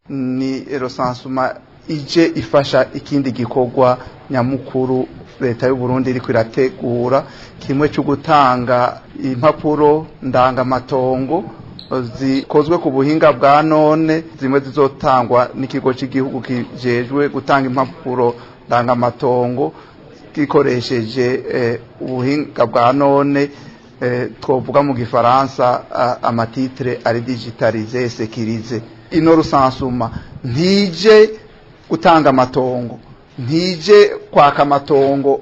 Ni recensement ije ifasha ikindi gikorwa nyamukuru Leta y'u Burundi iriko irategura, kimwe cyo gutanga impapuro ndangamatongo zikozwe ku buhinga bwa none, zimwe zizotangwa n'ikigo cy'igihugu kijejwe gutanga impapuro ndangamatongo gikoresheje ubuhinga bwa none, twovuga mu gifaransa ama titres ari digitalisé, sécurisé. Ino recensement ntije gutanga amatongo, ntije kwaka amatongo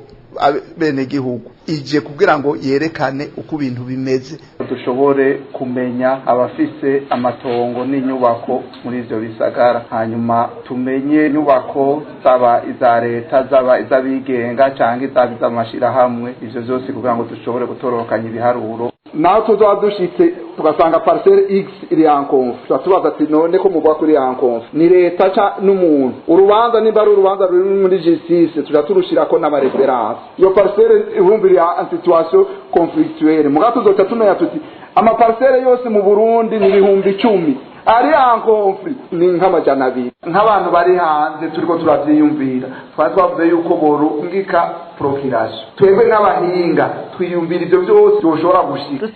bene gihugu, ije kugira ngo yerekane uko ibintu bimeze, dushobore kumenya abafise amatongo n'inyubako muri ivyo bisagara, hanyuma tumenye inyubako zaba iza leta, zaba iz'abigenga, canke izaba iz'amashirahamwe, ivyo vyose kugira ngo dushobore gutororokanya ibiharuro. Naho tuzoba dushitse tugasanga parcelle X iri en conflit, tuba tubaza ati: "None ko muvuga kuri en conflit, ni leta ca n'umuntu?" Urubanza nimba ari urubanza ruri muri justice, tuja turushirako n'ama références. Iyo parcelle ihumva iri en situation conflictuelle, muga tuzoca tumenya tuti ama parcelles yose mu Burundi ni 10.000, ari en conflit ni nk'200. Nk'abantu bari hanze turiko turavyiyumvira, twari twavuze yuko borungika procuration. Twebwe nk'abahinga twiyumvira ivyo vyose twoshobora gushika.